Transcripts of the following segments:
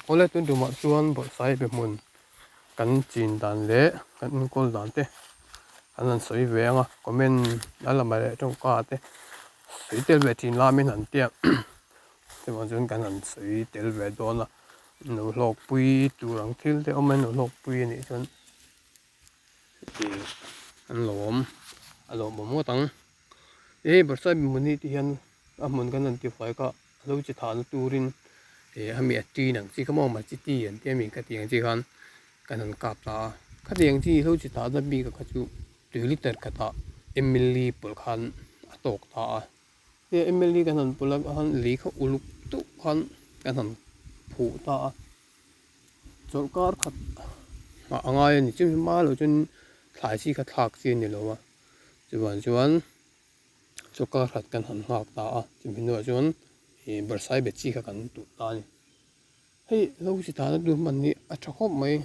Awle tun tumah chuan bawrhsaibe hmun kan chin dan leh kan enkawl dan te an han sawi ve ang a, comment a la mai leh tawngka te sawi tel ve thin la min han tia chuvang chuan kan han sawi tel ve dawn a, lo hlawkpui tur ang thil te awm a lo hlawkpui a nih chuan ih an lo awm a lawmawm ngawt ang. Hei bawrhsaibe hmun hi ti hian a hmun kan han tifai kha a lo chi thahna turin ih a mi a tin ang chi kha maw machiti an tia mi ka tih ang chi khan kan han kap ta a khatiang chi lo chi thahna bik kha chu tui liter khatah ml pawlh khan a tawk ta a hei ml kan han pawlh a khan lei kha uluk deuh khan kan han phuh ta a chawlhkar khat a ngai a ni chumi hma loh chuan thlai chi kha thlak chi a ni lo a. Chuvang chuan chawkar khat kan han nghak ta a, chumi hnuah chuan ih barsai bet chi kha kan tuh ta a ni. Hei lo chi tana tur hman hi a tha khawp mai,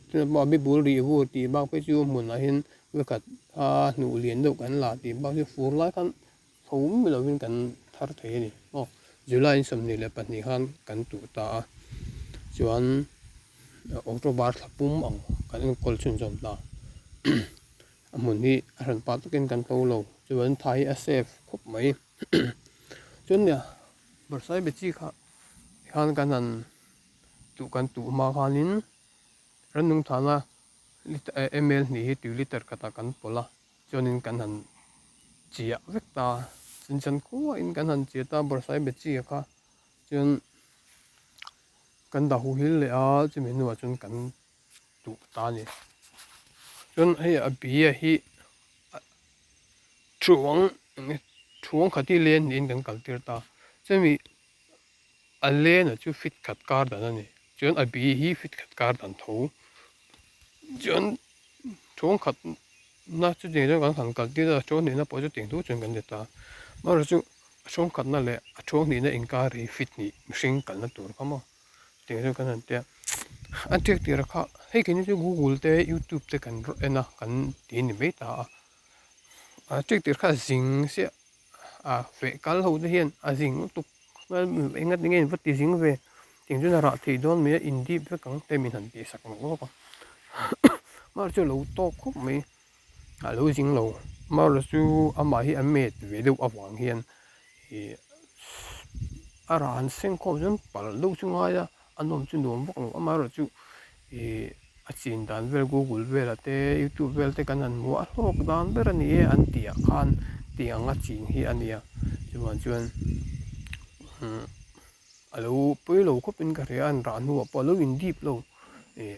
tunah pawh a bibul rih vur tih bak phei chu hmunah hian vekhat a hnuh lian deuh kan la tih bak chu fur lai khan tho miah lovin kan thar thei a ni aw. July 22 khan kan tuh ta a, chuan October thla pum ang kan enkawl chhunzawm ta. A hmun hi a hran pah takin kan to lo chuan thai hi a safe khawp mai chuan nia barsai be chi kha khan kan han tuh kan tuh hma khanin rannung thana ml hnih hi tui liter khatah kan pawlh a chuanin kan han chiah vek ta chinchhan khuain kan han chiah ta barsai be chi kha chuan kan dah huh hil leh a chumi hnuah chuan kan duh ta a ni. Chuan hei a bia hi thuang thuang khat hi len niin kan kal tir ta. Chumi a len ah chu fit khat kar dan a ni. Chuan a bi hi fit khat kar dan tho. Chuan thuang khat na chu tiang chuan kan han kal tir a, thuang hnihna pawh chu tiang thu chuan kan ti ta. Amaherawhchu a thuang khatna leh a thuang hnihna inkar hi fit hnih mihring kalna tur kha maw. Tiang chu kan han tia a tiak tir kha hei keini chu google te youtube te kan en a kan ti ni mai ta a a tiak tir kha a zing chiah a feh kal ho te hian a zing lutuk enga tinge in va ti zing ve tiang chuan a rah theih dawn mai a in dip vek ang te min han tih sak nawk nawk a mahse chu a lo tawk khawp mai a lo zing lo amaherawhchu chu amah hi a met ve deuh avang hian ih a rah han seng khawm chuan palh deuh chu ngai a a nawm chu nuam vak lo amaherawhchu ih a chin dan vel google velah te youtube vel te kan han hmu a hlawk dan ber a ni e an tih ah khan tih ang a chin hi a nia chuvang chuan umm a lo pawi lo khawp in ka hria a an rah hnuah pawh a lo in dip lo ih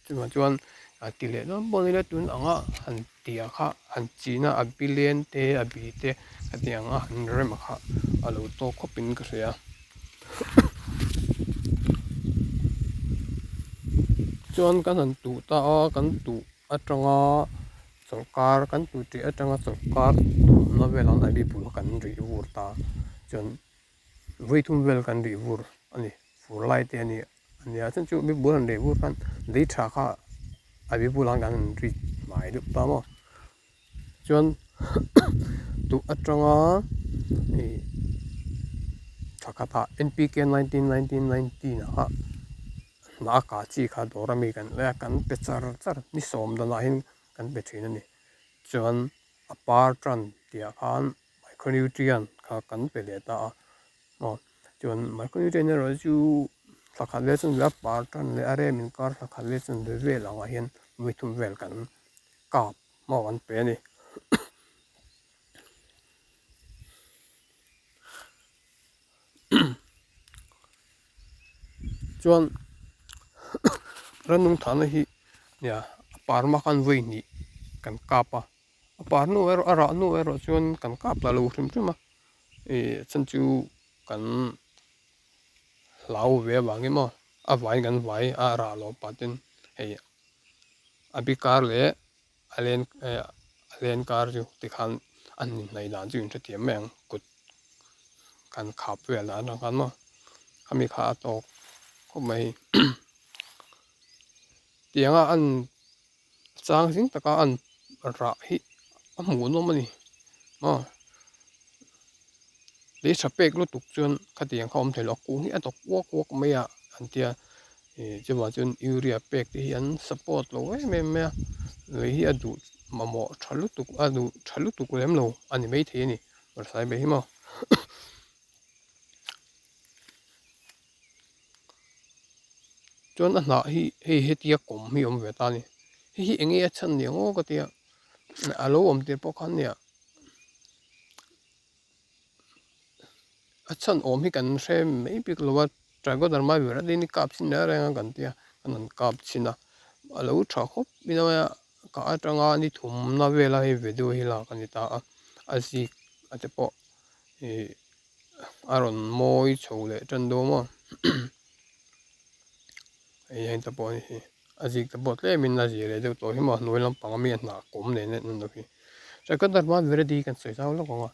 Chuvang chuan a ti leh dawn pawh nila tun anga han tia kha han china a bilen te a bi te khatiang anga han rem kha a lo tawk khawp in ka hria. Chuan kan han tuh ta a kan tuh atanga chawlhkar kan tuh tih atanga chawlhkar tumna velah a bi bul kan rih vur ta chuan vawi thum vel kan rih vur a ni fur lai te a ni. A nia chuan chu mi bul han reh vur khan lei tha kha a mi bulah khan an ri hmai deuh ta maw chuan tuh atanga ih tha khatah N P K 19 19 19 ah kha hnah a kah chi kha dawr ami kan lei a kan pe char char ni sawm danah hian kan pe thin a ni chuan a par tan tih ah khan micronutrient kha kan pe leh ta a aw chuan micronutrient erawh chu thla khat vel chuan a par tan leh a rem inkar thla khat vel chuan ve vel angah hian vawi thum vel kan kap maw an pe a ni. Chuan rannung thahna hi nia a par hma khan vawi hnih kan kap a a par hnu erawh a rah hnu erawh chuan kan kap ta lo hrim hrim a. Ih chan chu kan hlau ve avangin maw a vaiin kan vai a rah loh pah ten hei a bi kar leh a len eh a len kar chu tikhan an inhnaih dan chu inhrethiam mai ang kut kan khap vel dan atang khan maw khami kha a tawk khawp mai tianga an chang zing taka an rah hi a hmuhnawm a ni maw. Lei tha pek lutuk chuan khatiang kha awm thei lo a kung hi a dawk uak uak mai a an tia ih chuvang chuan urea pek te hi an support lo em em mai a lei hi a duh mamawh tha lutuk a duh tha lutuk lem lo a ni maithei a ni bawrhsaibe hi maw. Chuan a hnah hi hei hetia kawm hi a awm ve ta a ni hei hi eng nge a chhan ni ang aw ka tia a lo awm tir pawh khan nia. A chhan awm hi kan hre mai bik lo a trigoderma viridin i kap chhin reng reng a kan tia kan han kap chhin a a lo tha khawp mai a ka atanga ni thumna vela hei video hi lak a ni ta a a zik a te pawh ih a rawn mawi chho leh tan dawn maw hei heng te pawh a ni hi a zik te pawh tlemin a zir leh deuh tawh hi maw hnuai lampang ami a hnah kawm nen en lo hi trigoderma viridi kan sawi zau lawk ang a.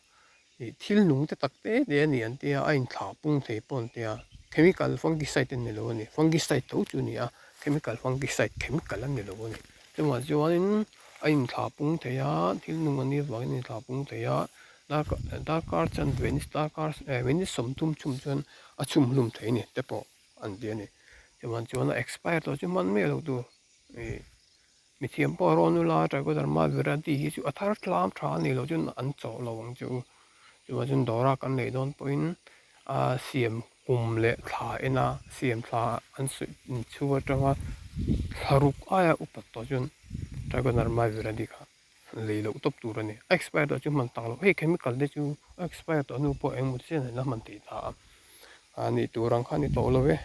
Ih thil nung te tak te te a ni an tia a inthlah pung thei pawh an tia chemical fungicide a ni lo a ni fungicide tho chu a ni a chemical fungicide chemical a ni lo a ni chuvang chuanin a inthlah pung thei a thil nung a nih avangin a inthlah pung thei a darkar darkar chanve darkar eh minute sawmthum chhum chuan a chhum hlum thei a ni te pawh an ti a ni chuvang chuan a expire tawh chu hman miah loh tur ih. Mithiam pawh a rawn ula Trichoderma viride hi chu a thar tlam tha a nih loh chuan an chawh lo ang che u. Chuvang chuan dawra kan neih dawn pawhin a siam kum leh thla ena siam thla an suih inchhu atanga thla ruk aia upat tawh chuan Trichoderma viride kha lei loh tawp tur a ni. A expire tawh chu hman tak loh hei chemical te chu a expire tawh hnu pawh engemaw chian a la hman theih ta a, a nih tur ang kha a ni tawh lo e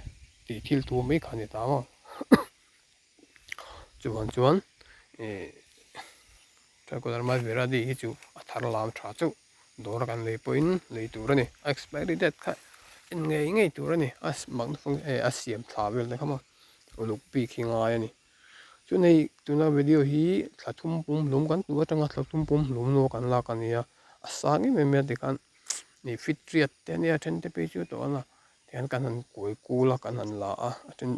tih thil thu mai kha a ni ta maw. Chuvang chuan ih Trichoderma viride hi chu a thar lam tha chauh dawr a kan lei pawhin lei tur a ni a expiry date kha en ngei ngei tur a ni a a siam thla vel te kha maw uluk bik hi ngai a ni chuan hei tuna video hi thla thum pum hlum kan tu atanga thla thum pum hlum nu kan lak a ni a a sang em em a tikhan ih fit riat te a nia then te phei chu tawh a tihian kan han kuai kul a kan han la a a then.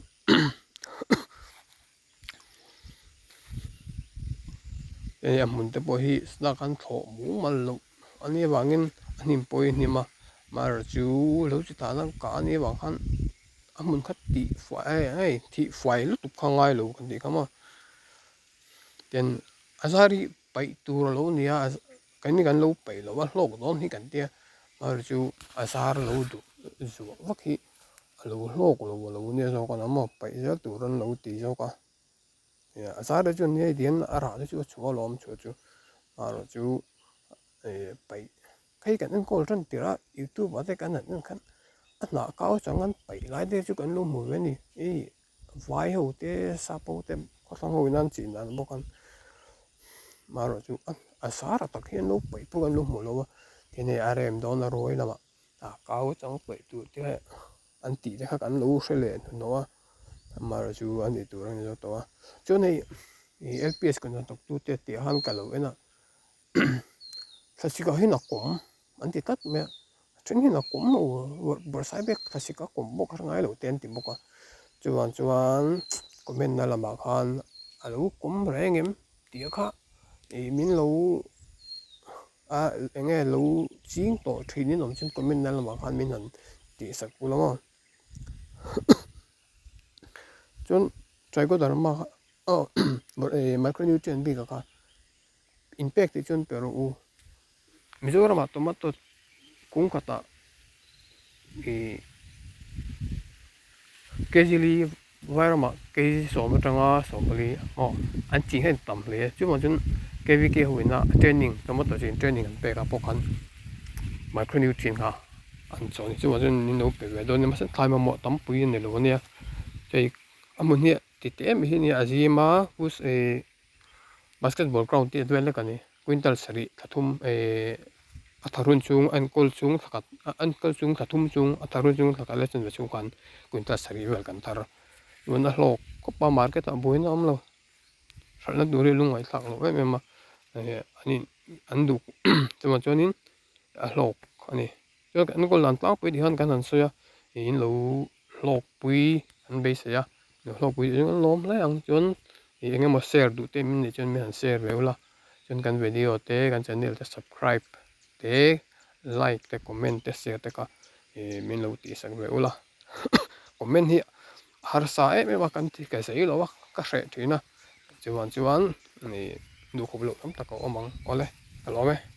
Hei a hmun te pawh hi slak an thlawh mumal loh a nih avangin a hnim pawh hi a hnim a amaherawh chu lo chi tah na kah a nih avang khan a hmun kha tih fai hei thih fai lutuk kha a ngai lo kan tih kha maw tin a zar hi paih tur a lo ni a keini kan lo paih loh a hlawk dawn hi kan tia amaherawh chu a zar lo duh zuah vak hi. A lo hlawk lo a lo nia zawk a maw paih zel tur an lo ti zawk a a zar te chuan hei tihian a rah te chu a chhuah alawm chhuah chu erawh chu ih paih hei kan enkawl tan tirh a youtube ah te kan han en khan a hnah kau chang an paih lai te chu kan lo hmu ve a ni ih vai ho te sap ho te khawthlang ho in an chin dan bawk a amaherawh chu a zar ah tak hian an lo paih pawh kan lo hmu lo a tin hei a rem dawn a ruai lamah. A kau chang paih tur te an tih te kha kan lo hre leh hnuhnawh a amaherawh chu a nih tur a ni zawk tawh a chuan hei ih L P S kan hnathawk tu te tih ah khan ka lo en a thlasik ah hian a kawm an ti tlat mai a a then hian a kawm lo bawrhsai bek thlasik a kawm bawk a hre ngai lo te an ti bawk a chuvang chuan comment na lamah khan a lo kawm reng em tih kha ih min lo. A eng nge lo ching tawh thin in awm chuan comment na lamah khan min han tih sak pul ang aw chuan trichoderma kha aw micronutrient bik ah kha in pek tih chuan pe rawh u Mizoram ah tomato kung khatah ih kg li Vairamah kg sawm atanga 40 maw an ching hian tam hle a chuvang chuan kvk ho ina training tomato chin training an pek ah pawh khan micronutrient kha an chaw a ni chuvang chuan min lo pe ve dawn a ni mahse thlai mamawh tam pui a ni lo ania hei a hmun hi ti teh em hi a nia a zim a basketball ground tih vel vek a ni quintal sarih thla thum ehh a tha run chung a enkawl chung thla khat a enkawl chung thla thum chung a tha run chung thla khat leh chanve chhung khan quintal sarih vel kan thar tuna hlawk khawp a market ah buaina a awm lo hralhna tur hi lungngaih thlak loh em em a ehh an in an duh chuvang chuanin a hlawk a ni chuan kan enkawl dan tlangpui tih khan kan han sawi a ih in lo hlawkpui an beisei a lo hlawkpui chu an lawm hle ang chuan ih eng emaw share duh te min neih chuan min han share ve ula chuan kan video te kan channel te subscribe te. Like te comment te share te kha ih min lo tihsak ve ula. Comment hi harsa em em a kan ti ka zei lo a ka hreh thin a. Chuan chuan ih duhkhawp loh tam tak a awm ang. Awle ka lawm e.